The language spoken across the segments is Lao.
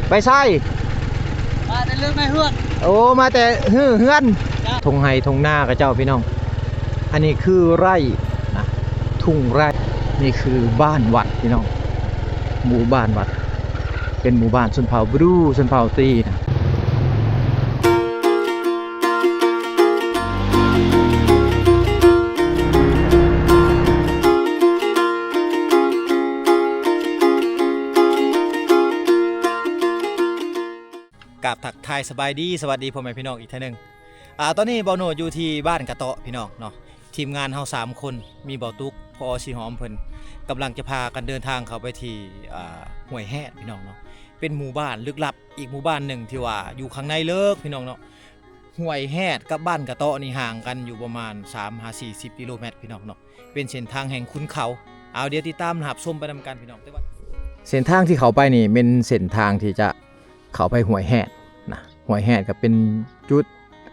ໄປໃສ? ມາແຕ່ເລື່ອງໃນເຮືອນ. ໂອ້ ມາແຕ່ເຮືອນ. ເຈົ້າ. ທົ່ງໄຮ່ທົ່ງນາເຂົາເຈົ້າ ພີ່ນ້ອງ. ອັນນີ້ຄືໄຮ່ນະ ທົ່ງໄຮ່. ນີ້ຄືບ້ານວັດ ພີ່ນ້ອງ, ໝູ່ບ້ານວັດ. ເປັນໝູ່ບ້ານຊົນເຜົ່າບຣູ ຊົນເຜົ່າຕີນະ. ກາບທັກທາຍສະບາຍດີ ສະຫວັດດີພໍ່ແມ່ພີ່ນ້ອງອີກເທື່ອໜຶ່ງ. ອາ ຕອນນີ້ບ່າວໂນດຢູ່ທີ່ບ້ານກະເຕາະ ພີ່ນ້ອງເນາະ. ທີມງານເຮົາສາມຄົນ ມີບ່າວຕຸກ ພໍ່ສີຫອມ ເພິ່ນກຳລັງຈະພາກັນເດີນທາງເຂົ້າໄປທີ່ ອາ ຫ້ວຍແຮດ ພີ່ນ້ອງເນາະ. ເປັນໝູ່ບ້ານລຶກລັບ ອີກໝູ່ບ້ານໜຶ່ງທີ່ວ່າຢູ່ຂ້າງໃນເລິກ ພີ່ນ້ອງເນາະ. ຫ້ວຍແຮດກັບບ້ານກະເຕາະນີ້ຫ່າງກັນຢູ່ປະມານສາມຫາສີ່ສິບກິໂລແມັດ ພີ່ນ້ອງເນາະ. ເປັນເສັ້ນທາງແຫ່ງຂຸນເຂົາ. ເອົາ ດຽວຕິດຕາມຮັບຊົມໄປນຳກັນ ພີ່ນ້ອງ. ແຕ່ວ່າເສັ້ນທາງທີ່ເຂົ້າໄປນີ້ແມ່ນເສັ້ນທາງທີ່ຈະເຂົ້າໄປຫ້ວຍແຮດນະ. ຫ້ວຍແຮດກໍເປັນຈຸດ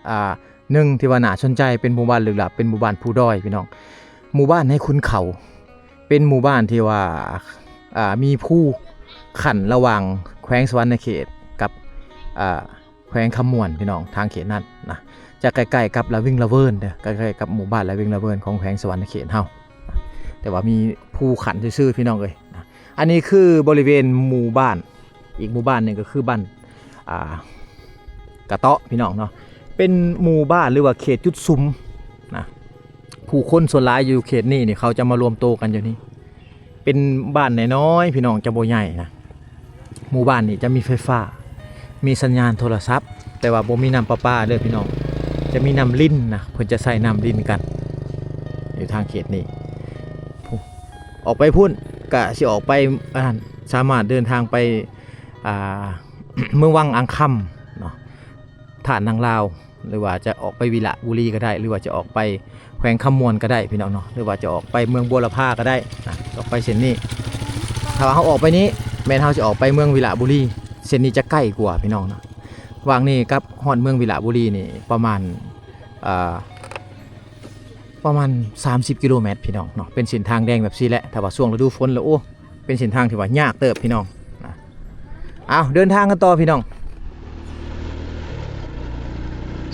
ອ່າ ໜຶ່ງທີ່ວ່າໜ້າສົນໃຈ, ເປັນໝູ່ບ້ານລຶກລັບ, ເປັນໝູ່ບ້ານພູດອຍ ພີ່ນ້ອງ. ໝູ່ບ້ານໃນຂຸນເຂົາ ເປັນໝູ່ບ້ານທີ່ວ່າ ອ່າ ມີພູຂັ້ນລະຫວ່າງແຂວງສະຫວັນນະເຂດກັບ ອ່າ ແຂວງຄຳມ່ວນ ພີ່ນ້ອງ. ທາງເຂດນັ້ນນະ ຈະໃກ້ໆກັບລະວິງລະເວີນເດີ, ໃກ້ໆກັບໝູ່ບ້ານລະວິງລະເວີນຂອງແຂວງສະຫວັນນະເຂດເຮົາ. ແຕ່ວ່າມີພູຂັ້ນຊື່ໆ ພີ່ນ້ອງເອີຍນະ. ອັນນີ້ຄືບໍລິເວນໝູ່ບ້ານ ອີກໝູ່ບ້ານໜຶ່ງກໍຄືບ້ານ ອ່າ ກະເຕາະ ພີ່ນ້ອງເນາະ. ເປັນໝູ່ບ້ານ ຫຼືວ່າເຂດຈຸດຊຸມນະ. ຜູ້ຄົນສ່ວນຫຼາຍຢູ່ເຂດນີ້ນີ້ ເຂົາຈະມາລວມໂຕກັນຢູ່ນີ້. ເປັນບ້ານນ້ອຍໆ ພີ່ນ້ອງ, ຈະບໍ່ໃຫຍ່ນະ. ໝູ່ບ້ານນີ້ຈະມີໄຟຟ້າ, ມີສັນຍານໂທລະສັບ, ແຕ່ວ່າບໍ່ມີນ້ຳປະປາເດີພີ່ນ້ອງ. ຈະມີນ້ຳລິນນະ, ເພິ່ນຈະໃຊ້ນ້ຳລິນກັນ ຢູ່ທາງເຂດນີ້. ອອກໄປພຸ້ນກະຊິອອກໄປ ອັນນັ້ນ ສາມາດເດີນທາງໄປ ອ່າ ເມືອງວັງອ່າງຄຳເນາະ, ທ່ານນາງລາວ ຫຼືວ່າຈະອອກໄປວິລະບູລີກໍໄດ້ ຫຼືວ່າຈະອອກໄປແຂວງຄຳມ່ວນກໍໄດ້ ພີ່ນ້ອງເນາະ, ຫຼືວ່າຈະອອກໄປເມືອງບົວລະພາກໍໄດ້ນະ, ອອກໄປເສັ້ນນີ້. ຖ້າວ່າເຮົາອອກໄປນີ້ ແມ່ນເຮົາຊິອອກໄປເມືອງວິລະບູລີ, ເສັ້ນນີ້ຈະໃກ້ກວ່າ ພີ່ນ້ອງເນາະ. ຫວ່າງນີ້ກັບຮອດເມືອງວິລະບູລີນີ້ປະມານ ເອີ ປະມານສາມສິບກິໂລແມັດ ພີ່ນ້ອງເນາະ. ເປັນເສັ້ນທາງແດງແບບຊີ້ແຫຼະ, ຖ້າວ່າຊ່ວງລະດູຝົນລະ ໂອ້ ເປັນເສັ້ນທາງທີ່ວ່າຍາກເຕີບ ພີ່ນ້ອງນະ. ເອົາ ເດີນທາງກັນຕໍ່ ພີ່ນ້ອງ.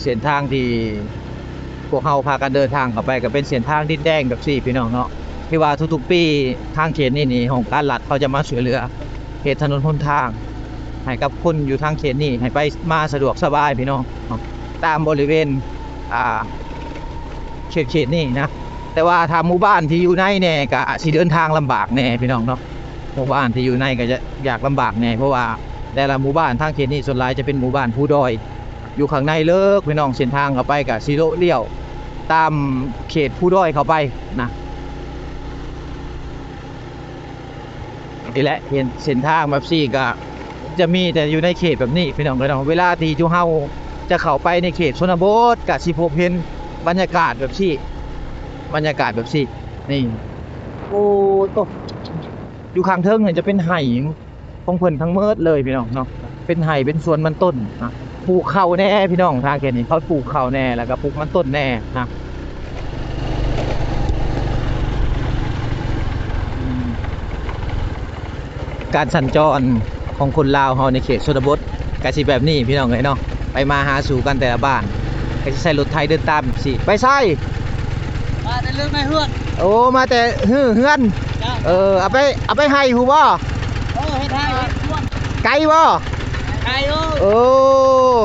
ເສັ້ນທາງທີ່ພວກເຮົາພາກັນເດີນທາງເຂົ້າໄປ ກໍເປັນເສັ້ນທາງດິນແດງແບບຊີ້ ພີ່ນ້ອງເນາະ, ທີ່ວ່າທຸກໆປີທາງເຂດນີ້ນີ້ ຫ້ອງການລັດເຂົາຈະມາຊ່ວຍເຫຼືອເຮັດຖະໜົນຫົນທາງໃຫ້ກັບຄົນຢູ່ທາງເຂດນີ້ ໃຫ້ໄປມາສະດວກສະບາຍ ພີ່ນ້ອງເນາະ, ຕາມບໍລິເວນ ອ່າ ເຂດ ເຂດນີ້ນະ. ແຕ່ວ່າຖ້າໝູ່ບ້ານທີ່ຢູ່ໃນແດ່ກໍອາດຊິເດີນທາງລຳບາກແດ່ ພີ່ນ້ອງເນາະ. ໝູ່ບ້ານທີ່ຢູ່ໃນກໍຈະ ຢາກລຳບາກແດ່ ເພາະວ່າແຕ່ລະໝູ່ບ້ານທາງເຂດນີ້ສ່ວນຫຼາຍຈະເປັນໝູ່ບ້ານພູດອຍ ຢູ່ຂ້າງໃນເລິກ ພີ່ນ້ອງ. ເສັ້ນທາງເຂົ້າໄປກໍຊິໂລະລ້ຽວຕາມເຂດພູດອຍເຂົ້າໄປນະ. ນີ້ແຫຼະ ເຫັນເສັ້ນທາງແບບຊີ້ກໍຈະມີແຕ່ຢູ່ໃນເຂດແບບນີ້ ພີ່ນ້ອງເອີຍເນາະ. ເວລາທີ່ຈຸເຮົາຈະເຂົ້າໄປໃນເຂດຊົນນະບົດ ກໍຊິພົບເຫັນບັນຍາກາດແບບຊີ້ ບັນຍາກາດແບບຊີ້ ນີ້. ໂອ້ ໂຕ ຢູ່ຂ້າງເທິງນີ້ຈະເປັນໄຮ່ຂອງເພິ່ນທັງໝົດເລີຍ ພີ່ນ້ອງເນາະ, ເປັນໄຮ່ເປັນສວນມັນຕົ້ນນະ. ປູກເຂົ້າແດ່ ພີ່ນ້ອງ, ທາງເຂດນີ້ເຂົາປູກເຂົ້າແດ່ ແລ້ວກໍປູກມັນຕົ້ນແດ່ນະ. ການສັນຈອນຂອງຄົນລາວເຮົາໃນເຂດຊົນນະບົດກໍຊິແບບນີ້ ພີ່ນ້ອງເອີຍເນາະ, ໄປມາຫາສູ່ກັນແຕ່ລະບ້ານ ກໍຊິໃຊ້ລົດໄຖເດີນຕາມຊີ້. ໄປໃສ? ມາແຕ່ເລື່ອງໃນເຮືອນ. ໂອ້ ມາແຕ່ເຮືອນ. ເຈົ້າ. ເອີ ເອົາໄປ ເອົາໄປໄຮ່ພຸ້ນບໍ່? ເອີ ເຮັດໄຮ່ເຮັດສວນ. ໄກບໍ່? ໄກເອີ. ໂອ້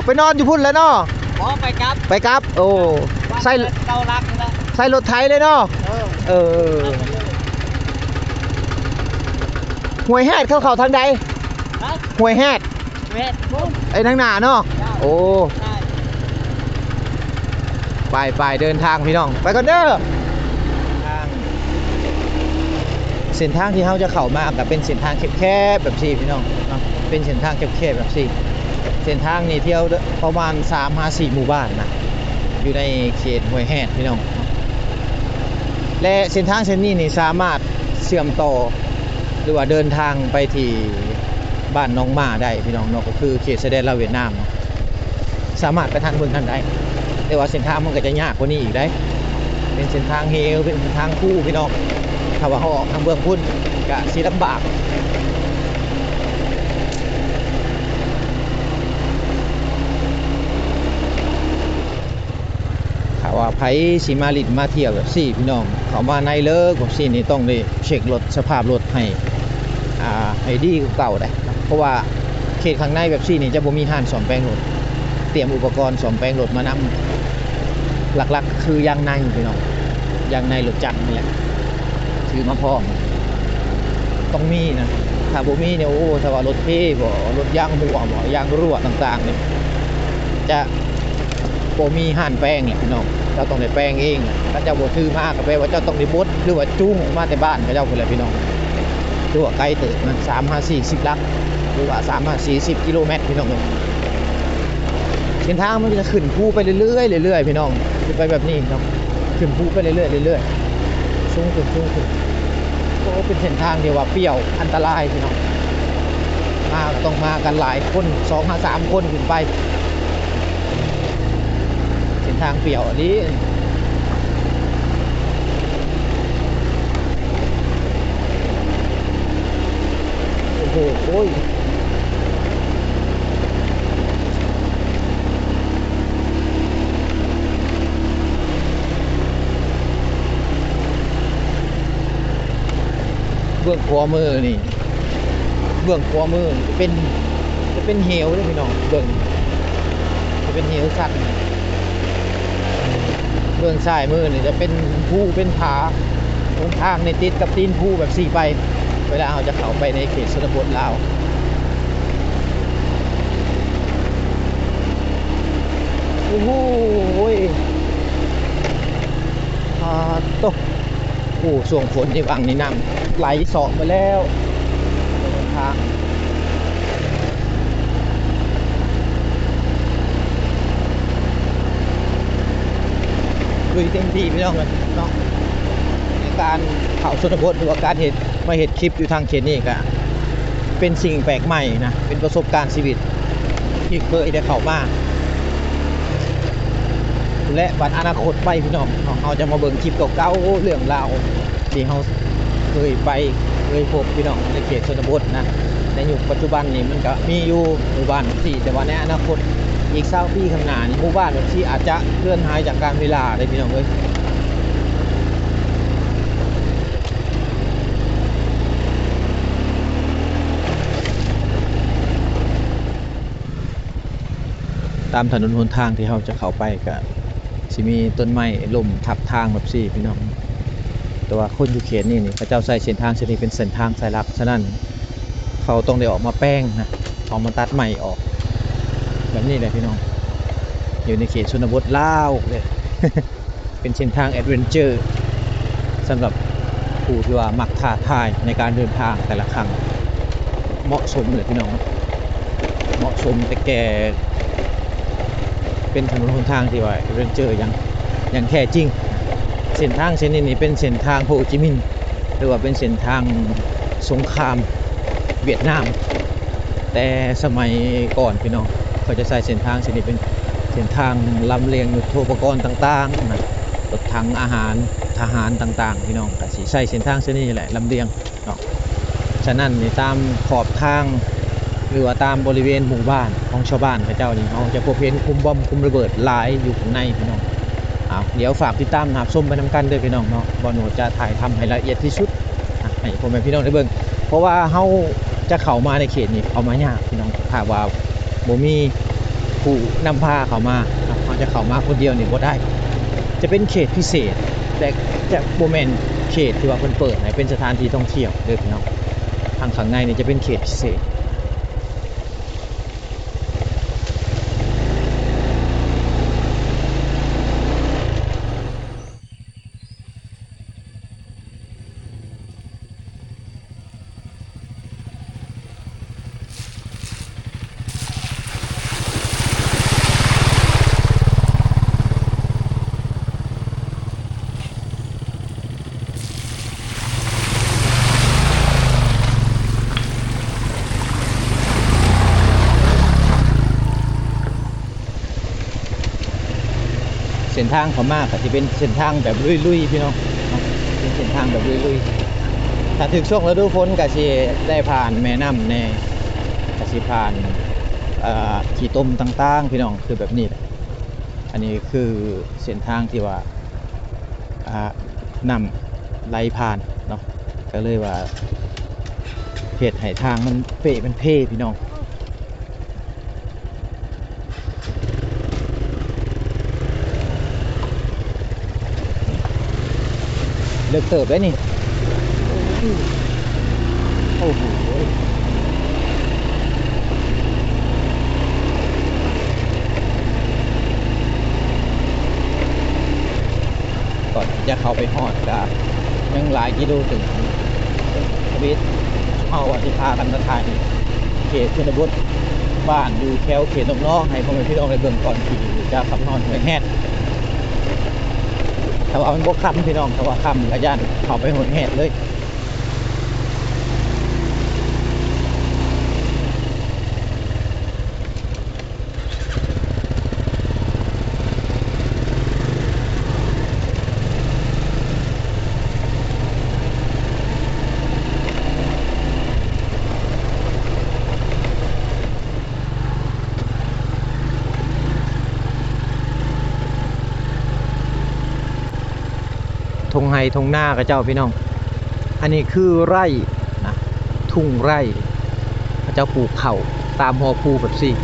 ໄປນອນຢູ່ພຸ້ນແຫຼະເນາະ? ບໍ່ ໄປກັບ. ໄປກັບ. ໂອ້ ໃຊ້ເຕົາຫຼັກນີ້ແຫຼະ ໃຊ້ລົດໄຖເລີຍເນາະ? ເອີ ເອີ. ຫ້ວຍແຮດເຂົາເຂົ້າທາງໃດ? ຮະ? ຫ້ວຍແຮດ. ແມ່ນ ໄປທາງໜ້າເນາະ. ເຈົ້າ. ໂອ້ ໄປ ໄປ ເດີນທາງ ພີ່ນ້ອງ ໄປກ່ອນເດີ. ທາງ ເສັ້ນທາງທີ່ເຮົາຈະເຂົ້າມາກໍເປັນເສັ້ນທາງແຄບໆແບບຊີ້ ພີ່ນ້ອງເນາະ, ເປັນເສັ້ນທາງແຄບໆແບບຊີ້. ເສັ້ນທາງນີ້ທ່ຽວປະມານສາມຫາສີ່ໝູ່ບ້ານນະ ຢູ່ໃນເຂດຫ້ວຍແຮດ ພີ່ນ້ອງ. ແລະ ເສັ້ນທາງເສັ້ນນີ້ນີ້ສາມາດເຊື່ອມຕໍ່ ຫຼືວ່າເດີນທາງໄປທີ່ບ້ານໜອງໝ້າໄດ້ ພີ່ນ້ອງເນາະ, ກໍຄືເຂດຊາຍແດນລາວຫວຽດນາມເນາະ, ສາມາດໄປທາງເບິ່ງທາງໄດ້. ແຕ່ວ່າເສັ້ນທາງມັນກໍຈະຍາກກວ່ານີ້ອີກເດ້, ເປັນເສັ້ນທາງເຫວ ເປັນເສັ້ນທາງພູ ພີ່ນ້ອງ. ຖ້າວ່າເຮົາອອກທາງເບື້ອງພຸ້ນກໍຊິລຳບາກ. ວ່າໃຜຊິມາຫຼິ້ນມາທ່ຽວແບບຊີ້ພີ່ນ້ອງ ເຂົ້າມາໃນເລີກແບບຊີ້ນີ້ ຕ້ອງໄດ້ເຊັກລົດ ສະພາບລົດໃຫ້ ອ່າ ໃຫ້ດີກວ່າເກົ່າເດ້ ເພາະວ່າເຂດຂ້າງໃນແບບຊີ້ນີ້ຈະບໍ່ມີຮ້ານສ້ອມແປງລົດ ຕຽມອຸປະກອນສ້ອມແປງລົດມານຳ ຫຼັກໆຄືຢາງໃນພີ່ນ້ອງ ຢາງໃນລົດຈັກນີ້ແຫຼະ ຖືມາພ້ອມ ຕ້ອງມີນະ ຖ້າບໍ່ມີນີ້ ໂອ້ ຖ້າວ່າລົດເພບໍ ລົດຢາງຮົ່ວບໍ ຢາງຮົ່ວຕ່າງໆນີ້ ຈະບໍ່ມີຮ້ານແປງແຫຼະພີ່ນ້ອງ ເຈົ້າຕ້ອງໄດ້ແປງເອງ ຄັນເຈົ້າບໍ່ຖືມາກໍແປວ່າເຈົ້າຕ້ອງໄດ້ບົດ ຫຼືວ່າຈູງອອກມາແຕ່ບ້ານເຂົາເຈົ້າພຸ້ນແຫຼະພີ່ນ້ອງ ຖືວ່າໄກເຕີບນະ ສາມຫາສີ່ສິບຫຼັກ ຫຼືວ່າສາມຫາສີ່ສິບກິໂລແມັດພີ່ນ້ອງເອີຍ. ເສັ້ນທາງມັນຈະຂຶ້ນພູໄປເລື້ອຍໆ ເລື້ອຍໆ ພີ່ນ້ອງ ຂຶ້ນໄປແບບນີ້ເນາະ ຂຶ້ນພູໄປເລື້ອຍໆ ເລື້ອຍໆ ສູງຂຶ້ນ ສູງຂຶ້ນ ໂອ້ ເປັນເສັ້ນທາງທີ່ວ່າປ່ຽວ ອັນຕະລາຍພີ່ນ້ອງ ມາກໍຕ້ອງມາກັນຫຼາຍຄົນ ສອງຫາສາມຄົນຂຶ້ນໄປ ເສັ້ນທາງປ່ຽວອີ່ຫຼີ. ໂອ້ໂຫ ໂອ້ຍ ເບື້ອງຂວາມືນີ້ ເບື້ອງຂວາມືຈະເປັນ ຈະເປັນເຫວເດ້ພີ່ນ້ອງ ເບິ່ງ ຈະເປັນເຫວຊັນ ເບື້ອງຊ້າຍມືນີ້ຈະເປັນພູເປັນຜາ ຫົນທາງນີ້ຕິດກັບຕີນພູແບບຊີ້ໄປ ເວລາເຮົາຈະເຂົ້າໄປໃນເຂດຊົນນະບົດລາວ. ໂອ້ໂຫ ອາໂຕ ໂອ້ ຊ່ວງຝົນນີ້ຫວ່າງນີ້ນ້ຳໄຫຼຊອກໄປແລ້ວ ທາງລຸຍເຕັມທີ່ພີ່ນ້ອງເອີຍເນາະ ໃນການເຂົ້າຊົນນະບົດ ຫຼືວ່າການເຮັດ ມາເຮັດຄລິບຢູ່ທາງເຂດນີ້ກະເປັນສິ່ງແປກໃໝ່ນະ ເປັນປະສົບການຊີວິດທີ່ເຄີຍໄດ້ເຂົ້າມາ ແລະ ບັດອະນາຄົດໄປພີ່ນ້ອງເນາະ ເຮົາຈະມາເບິ່ງຄລິບເກົ່າໆ ເລື່ອງລາວທີ່ເຮົາເຄີຍໄປເຄີຍພົບພີ່ນ້ອງ ໃນເຂດຊົນນະບົດນະ ໃນຍຸກປັດຈຸບັນນີ້ມັນກະມີຢູ່ໝູ່ບ້ານຈັ່ງຊີ້ ແຕ່ວ່າໃນອະນາຄົດອີກຊາວປີຂ້າງໜ້ານີ້ ໝູ່ບ້ານແບບຊີ້ອາດຈະເລືອນຫາຍຈາກການເວລາເດ້ພີ່ນ້ອງເອີຍ. ຕາມຖະໜົນຫົນທາງທີ່ເຮົາຈະເຂົ້າໄປກະຊິມີຕົ້ນໄມ້ລົ້ມທັບທາງແບບຊີ້ພີ່ນ້ອງ ແຕ່ວ່າຄົນຢູ່ເຂດນີ້ນີ້ ເຂົາເຈົ້າໃຊ້ເສັ້ນທາງເສັ້ນນີ້ເປັນເສັ້ນທາງສາຍຫຼັກ ສະນັ້ນເຂົາຕ້ອງໄດ້ອອກມາແປງນະ ອອກມາຕັດໄມ້ອອກ ແບບນີ້ແຫຼະພີ່ນ້ອງ ຢູ່ໃນເຂດຊົນນະບົດລາວເດ້. ເປັນເສັ້ນທາງແອັດເວັນເຈີສຳລັບຜູ້ທີ່ວ່າມັກທ້າທາຍໃນການເດີນທາງແຕ່ລະຄັ້ງ ເໝາະສົມເລີຍພີ່ນ້ອງ ເໝາະສົມແຕ່ແກ່ ເປັນຖະໜົນຫົນທາງທີ່ວ່າແອັດເວັນເຈີຢ່າງ ຢ່າງແທ້ຈິງ. ເສັ້ນທາງເສັ້ນນີ້ນີ້ເປັນເສັ້ນທາງໂຮຈິມິນ ຫຼືວ່າເປັນເສັ້ນທາງສົງຄາມຫວຽດນາມ ແຕ່ສະໄໝກ່ອນພີ່ນ້ອງ ເຂົາຈະໃຊ້ເສັ້ນທາງເສັ້ນນີ້ເປັນເສັ້ນທາງລຳລຽງຍຸດໂທປະກອນຕ່າງໆນະ ລົດຖັງອາຫານ ທະຫານຕ່າງໆ ພີ່ນ້ອງກະຊິໃຊ້ເສັ້ນທາງເສັ້ນນີ້ແຫຼະລຳລຽງເນາະ. ສະນັ້ນນີ້ຕາມຂອບທາງ ຫຼືວ່າຕາມບໍລິເວນໝູ່ບ້ານຂອງຊາວບ້ານເຂົາເຈົ້ານີ້ ເຮົາຈະພົບເຫັນຂຸມບອມຂຸມລະເບີດຫຼາຍຢູ່ຂ້າງໃນພີ່ນ້ອງ. ອ້າວ ດຽວຝາກຕິດຕາມຮັບຊົມໄປນຳກັນເດີພີ່ນ້ອງເນາະ ບ່າວໂນຈະຖ່າຍທຳໃຫ້ລະອຽດທີ່ສຸດ ໃຫ້ພໍ່ແມ່ພີ່ນ້ອງໄດ້ເບິ່ງ ເພາະວ່າເຮົາຈະເຂົ້າມາໃນເຂດນີ້ ເຂົ້າມາຍາກພີ່ນ້ອງ ຖ້າວ່າບໍ່ມີຜູ້ນຳພາເຂົ້າມາ ເຮົາຈະເຂົ້າມາຄົນດຽວນີ້ບໍ່ໄດ້ ຈະເປັນເຂດພິເສດ ແຕ່ຈະບໍ່ແມ່ນເຂດທີ່ວ່າເພິ່ນເປີດໃຫ້ເປັນສະຖານທີ່ທ່ອງທ່ຽວເດີພີ່ນ້ອງ ທາງຂ້າງໃນນີ້ຈະເປັນເຂດພິເສດ. ເສັ້ນທາງເຂົ້າມາກໍຊິເປັນເສັ້ນທາງແບບລຸຍໆ ພີ່ນ້ອງເນາະ ເປັນເສັ້ນທາງແບບລຸຍໆ ຖ້າຖືກຊ່ວງລະດູຝົນກໍຊິໄດ້ຜ່ານແມ່ນ້ຳແດ່ ກໍຊິຜ່ານ ເອີ ຂີ້ຕົມຕ່າງໆ ພີ່ນ້ອງ ຄືແບບນີ້ແຫຼະ. ອັນນີ້ຄືເສັ້ນທາງທີ່ວ່າ ອ່າ ນ້ຳໄຫຼຜ່ານເນາະ ກໍເລີຍວ່າເຮັດໃຫ້ທາງມັນເປະມັນເພພີ່ນ້ອງ. ເລິກເຕີບເດ້ນີ້. ໂອ້ໂຫ ກ່ອນທີ່ຈະເຂົ້າໄປຮອດກໍຍັງຫຼາຍກິໂລເຕີບ. ທຳອິດເຮົາວ່າຊິພາກັນມາຖ່າຍເຂດຊົນນະບົດ ບ້ານຢູ່ແຖວເຂດນອກໆ ໃຫ້ພໍ່ແມ່ພີ່ນ້ອງໄດ້ເບິ່ງກ່ອນທີ່ຈະເຂົ້າໄປຮອດຫ້ວຍແຮດ. ຖ້າວ່າມັນບໍ່ຄ່ຳພີ່ນ້ອງ ຖ້າວ່າຄ່ຳກໍຢ້ານເຂົ້າໄປຫ້ວຍແຮດເລີຍ. ທົ່ງໄຮ່ທົ່ງນາເຂົາເຈົ້າພີ່ນ້ອງ. ອັນນີ້ຄືໄຮ່ນະ ທົ່ງໄຮ່ ເຂົາເຈົ້າປູກເຂົ້າຕາມຫົວພູແບບຊີ້.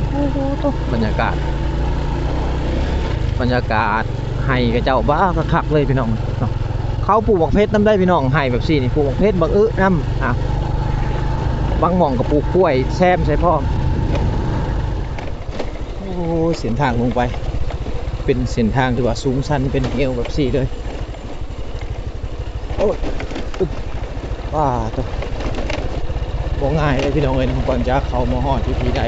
ໂອ້ໂຫ ໂຕ ບັນຍາກາດ ບັນຍາກາດໄຮ່ເຂົາເຈົ້າ ບ້າ ຄັກໆ ເລີຍພີ່ນ້ອງເນາະ. ເຂົາປູກບັກເພັດນຳໄດ້ພີ່ນ້ອງ ໄຮ່ແບບຊີ້ນີ້ ປູກບັກເພັດ ບັກອຶນຳ ອ່າ ບາງໝ່ອງກໍປູກກ້ວຍແຊມໃສ່ພ້ອມ. ໂອ້ ເສັ້ນທາງລົງໄປ ເປັນເສັ້ນທາງທີ່ວ່າສູງຊັນ ເປັນເຫວແບບຊີ້ເລີຍ. ໂອ້ຍ ປາດໂທ້ ບໍ່ງ່າຍເດ້ພີ່ນ້ອງເອີຍ ກ່ອນຈະເຂົ້າມາຮອດຢູ່ທີ່ໃດ.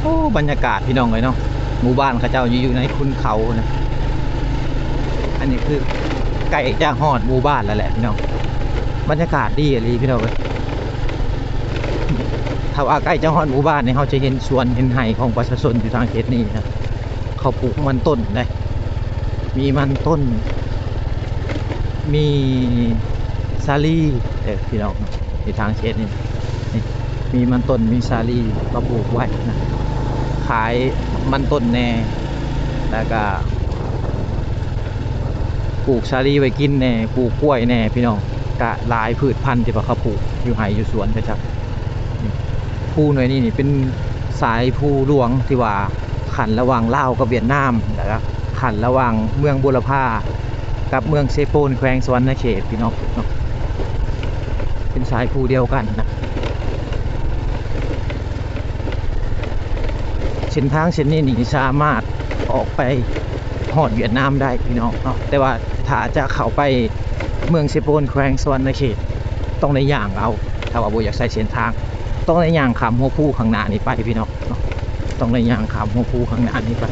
ໂອ້ ບັນຍາກາດພີ່ນ້ອງເອີຍເນາະ ໝູ່ບ້ານເຂົາເຈົ້າຢູ່ໃນຂຸນເຂົານະ. ອັນນີ້ຄືໃກ້ຈະຮອດໝູ່ບ້ານແລ້ວແຫຼະພີ່ນ້ອງ. ບັນຍາກາດດີອີ່ຫຼີພີ່ນ້ອງເອີຍ. ຖ້າວ່າໃກ້ຈະຮອດໝູ່ບ້ານນີ້ ເຮົາຈະເຫັນສວນເຫັນໄຮ່ຂອງປະຊາຊົນຢູ່ທາງເຂດນີ້ນະ. ເຂົາປູກມັນຕົ້ນເດ້ ມີມັນຕົ້ນ ມີສາລີເດີພີ່ນ້ອງເນາະ. ຢູ່ທາງເຂດນີ້ ນີ້ ມີມັນຕົ້ນ ມີສາລີ ເຂົາປູກໄວ້ນະ ຂາຍມັນຕົ້ນແດ່ ແລ້ວກະປູກສາລີໄວ້ກິນແດ່ ປູກກ້ວຍແດ່ພີ່ນ້ອງ. ກະຫຼາຍພືດພັນທີ່ວ່າເຂົາປູກຢູ່ໄຮ່ຢູ່ສວນເຂົາເຈົ້າ. ພູໜ່ວຍນີ້ນີ້ເປັນສາຍພູຫຼວງທີ່ວ່າຂັ້ນລະຫວ່າງລາວກັບຫວຽດນາມ ແລ້ວກະຂັ້ນລະຫວ່າງເມືອງບົວລະພາກັບເມືອງເຊໂປນ ແຂວງສະຫວັນນະເຂດ ພີ່ນ້ອງເນາະ. ເປັນສາຍພູດຽວກັນນະ. ເສັ້ນທາງເສັ້ນນີ້ນີ້ສາມາດອອກໄປຮອດຫວຽດນາມໄດ້ພີ່ນ້ອງເນາະ, ແຕ່ວ່າຖ້າຈະເຂົ້າໄປເມືອງເຊໂປນ ແຂວງສະຫວັນນະເຂດ ຕ້ອງໄດ້ຍ່າງເອົາ. ຖ້າວ່າບໍ່ຢາກໃຊ້ເສັ້ນທາງ ຕ້ອງໄດ້ຍ່າງຂ້າມຫົວພູຂ້າງໜ້ານີ້ໄປພີ່ນ້ອງເນາະ, ຕ້ອງໄດ້ຍ່າງຂ້າມຫົວພູຂ້າງໜ້ານີ້ໄປ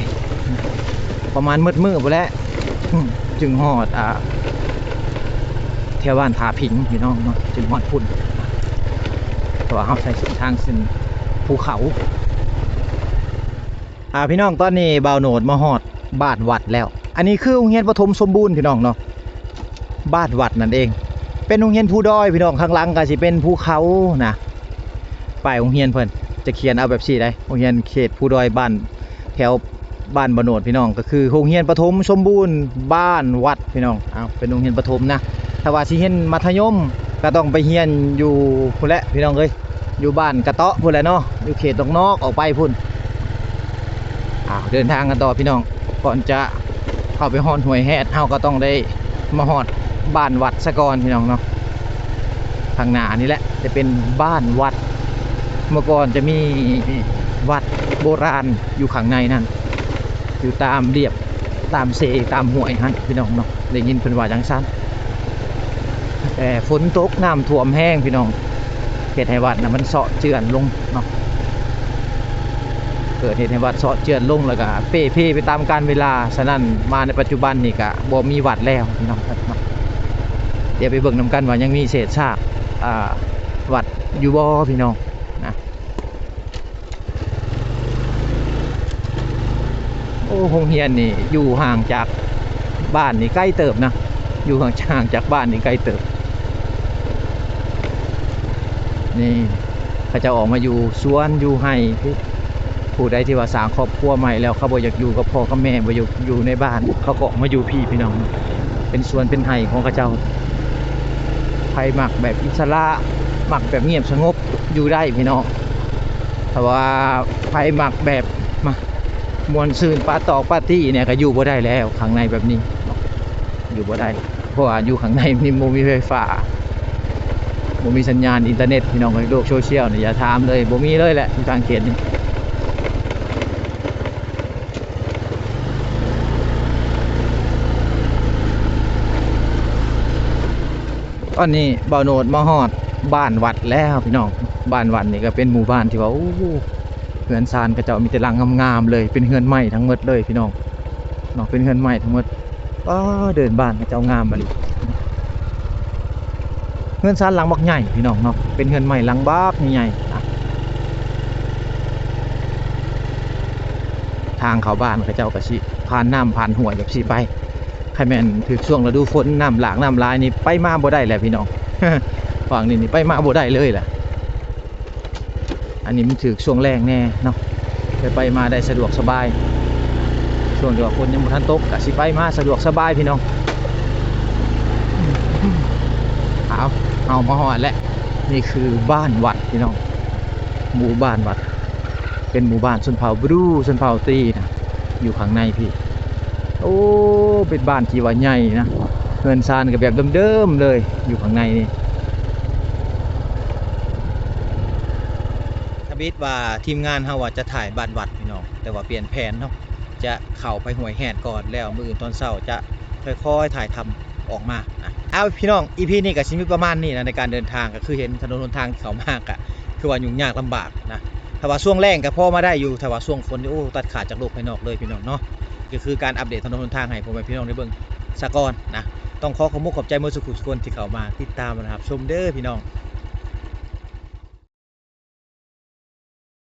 ປະມານໝົດມື້ພຸ້ນແຫຼະ ອືມ ຈຶ່ງຮອດ ອ່າ ແຖວບ້ານທ່າຜິງພີ່ນ້ອງເນາະ, ຈຶ່ງຮອດພຸ້ນ ເພາະວ່າເຮົາໃຊ້ເສັ້ນທາງເສັ້ນພູເຂົາ. ອ່າ ພີ່ນ້ອງ ຕອນນີ້ບ່າວໂນດມາຮອດບ້ານວັດແລ້ວ. ອັນນີ້ຄືໂຮງຮຽນປະຖົມສົມບູນພີ່ນ້ອງເນາະ, ບ້ານວັດນັ້ນເອງ. ເປັນໂຮງຮຽນພູດອຍພີ່ນ້ອງ, ຂ້າງຫຼັງກໍຊິເປັນພູເຂົານະ. ປ້າຍໂຮງຮຽນເພິ່ນຈະຂຽນເອົາແບບຊີ້ໄດ໋, ໂຮງຮຽນເຂດພູດອຍ ບ້ານ ແຖວບ້ານບໍ່ໂນດພີ່ນ້ອງ, ກໍຄືໂຮງຮຽນປະຖົມສົມບູນບ້ານວັດພີ່ນ້ອງ. ເອົາ ເປັນໂຮງຮຽນປະຖົມນະ. ຖ້າວ່າຊິຮຽນມັດທະຍົມ ກໍຕ້ອງໄປຮຽນຢູ່ພຸ້ນແຫຼະພີ່ນ້ອງເອີຍ, ຢູ່ບ້ານກະເຕາະພຸ້ນແຫຼະເນາະ, ຢູ່ເຂດນອກໆອອກໄປພຸ້ນ. ເອົາ ເດີນທາງກັນຕໍ່ພີ່ນ້ອງ. ກ່ອນຈະເຂົ້າໄປຮອດຫ້ວຍແຮດ ເຮົາກໍຕ້ອງໄດ້ມາຮອດບ້ານວັດສາກ່ອນພີ່ນ້ອງເນາະ. ຂ້າງໜ້ານີ້ແຫຼະຈະເປັນບ້ານວັດ. ເມື່ອກ່ອນຈະມີວັດໂບລານຢູ່ຂ້າງໃນນັ້ນ, ຢູ່ຕາມລຽບ ຕາມເຊ ຕາມຫ້ວຍຫັ້ນພີ່ນ້ອງເນາະ, ໄດ້ຍິນເພິ່ນວ່າຈັ່ງຊັ້ນ. ແຕ່ຝົນຕົກນ້ຳຖ້ວມແຮງພີ່ນ້ອງ, ເຮັດໃຫ້ວັດນະມັນເຊາະເຈື່ອນລົງເນາະ. ເກີດເຮັດໃຫ້ວັດເຊາະເຈື່ອນລົງ ແລ້ວກະເປ່ເພໄປຕາມການເວລາ. ສະນັ້ນມາໃນປັດຈຸບັນນີ້ກະບໍ່ມີວັດແລ້ວພີ່ນ້ອງເນາະ. ດຽວໄປເບິ່ງນຳກັນວ່າຍັງມີເສດຊາກ ອ່າ ວັດຢູ່ບໍ່ພີ່ນ້ອງນະ. ໂອ້ ໂຮງຮຽນນີ້ຢູ່ຫ່າງຈາກບ້ານນີ້ໄກເຕີບນະ, ຢູ່ຫ່າງ ຫ່າງຈາກບ້ານນີ້ໄກເຕີບ. ນີ້ເຂົາເຈົ້າອອກມາຢູ່ສວນຢູ່ໄຮ່. ຜູ້ໃດທີ່ວ່າສ້າງຄອບຄົວໃໝ່ແລ້ວ ເຂົາບໍ່ຢາກຢູ່ກັບພໍ່ກັບແມ່, ບໍ່ຢາກຢູ່ໃນບ້ານ, ເຂົາກໍອອກມາຢູ່ພີ້ພີ່ນ້ອງ. ເປັນສວນເປັນໄຮ່ຂອງເຂົາເຈົ້າ. ໃຜມັກແບບອິດສະຫຼະ, ມັກແບບງຽບສະຫງົບ, ຢູ່ໄດ້ພີ່ນ້ອງ. ຖ້າວ່າໃຜມັກແບບ ມາ ມ່ວນຊື່ນປາຕອກປາຕີ້ແດ່ ກໍຢູ່ບໍ່ໄດ້ແລ້ວ ຂ້າງໃນແບບນີ້ເນາະ, ຢູ່ບໍ່ໄດ້. ເພາະວ່າຢູ່ຂ້າງໃນນີ້ບໍ່ມີໄຟຟ້າ, ບໍ່ມີສັນຍານອິນເຕີເນັດພີ່ນ້ອງເອີຍ. ໂລກໂຊຊຽວນີ້ຢ່າຖາມເລີຍ, ບໍ່ມີເລີຍແຫຼະຢູ່ທາງເຂດນີ້. ຕອນນີ້ບ່າວໂນດມາຮອດບ້ານວັດແລ້ວພີ່ນ້ອງ. ບ້ານວັດນີ້ກໍເປັນໝູ່ບ້ານທີ່ວ່າ ໂອ້ ເຮືອນຊານເຂົາເຈົ້າມີແຕ່ຫຼັງງາມໆເລີຍ, ເປັນເຮືອນໄມ້ທັງໝົດເລີຍພີ່ນ້ອງເນາະ, ເປັນເຮືອນໄມ້ທັງໝົດ. ປ້າ ເດີ່ນບ້ານເຂົາເຈົ້າງາມອີ່ຫຼີ. ເຮືອນຊານຫຼັງບັກໃຫຍ່ພີ່ນ້ອງເນາະ, ເປັນເຮືອນໄມ້ຫຼັງບັກໃຫຍ່. ທາງເຂົ້າບ້ານເຂົາເຈົ້າກໍຊິຜ່ານນ້ຳຜ່ານຫ້ວຍແບບຊີ້ໄປ. ຄັນແມ່ນຖືກຊ່ວງລະດູຝົນ ນ້ຳຫຼາກນ້ຳຫຼາຍນີ້ໄປມາບໍ່ໄດ້ແຫຼະພີ່ນ້ອງ. ຝັ່ງນີ້ນີ້ໄປມາບໍ່ໄດ້ເລີຍແຫຼະ. ອັນນີ້ມັນຖືກຊ່ວງແລ້ງແດ່ເນາະ, ໄປໄປມາໄດ້ສະດວກສະບາຍ. ຊ່ວງທີ່ວ່າຝົນຍັງບໍ່ທັນຕົກ ກະຊິໄປມາສະດວກສະບາຍພີ່ນ້ອງ. ເອົາ ເຮົາມາຮອດແລ້ວ. ນີ້ຄືບ້ານວັດພີ່ນ້ອງ, ໝູ່ບ້ານວັດ. ເປັນໝູ່ບ້ານຊົນເຜົ່າບຣູ ຊົນເຜົ່າຕີນະ ຢູ່ຂ້າງໃນພີ້. ໂອ້ ເປັນບ້ານທີ່ວ່າໃຫຍ່ນະ, ເຮືອນຊານກໍແບບເດີມໆເລີຍ ຢູ່ຂ້າງໃນນີ້. ທຳອິດວ່າທີມງານເຮົາວ່າຈະຖ່າຍບ້ານວັດພີ່ນ້ອງ, ແຕ່ວ່າປ່ຽນແຜນເນາະ, ຈະເຂົ້າໄປຫ້ວຍແຮດກ່ອນ, ແລ້ວມື້ອື່ນຕອນເຊົ້າຈະຄ່ອຍໆຖ່າຍທຳ ອອກມານະ. ເອົາ ພີ່ນ້ອງ ອີພີນີ້ກໍຊິມີປະມານນີ້ນະ ໃນການເດີນທາງ. ກໍຄືເຫັນຖະໜົນຫົນທາງທີ່ເຂົ້າມາ ກໍຄືວ່າຫຍຸ້ງຍາກລຳບາກນະ. ຖ້າວ່າຊ່ວງແລ້ງກໍພໍມາໄດ້ຢູ່, ຖ້າວ່າຊ່ວງຝົນນີ້ ໂອ້ ຕັດຂາດຈາກໂລກພາຍນອກເລີຍ ພີ່ນ້ອງເນາະ. ກໍຄືການອັບເດດຖະໜົນຫົນທາງໃຫ້ພໍ່ແມ່ພີ່ນ້ອງໄດ້ເບິ່ງສາກ່ອນນະ. ຕ້ອງຂໍຂອບມຸກຂອບໃຈໝົດສູ່ຜູ້ສູ່ຄົນທີ່ເຂົ້າມາຕິດຕາມ ແລະ ຮັບຊົມເດີ ພີ່ນ້ອງ.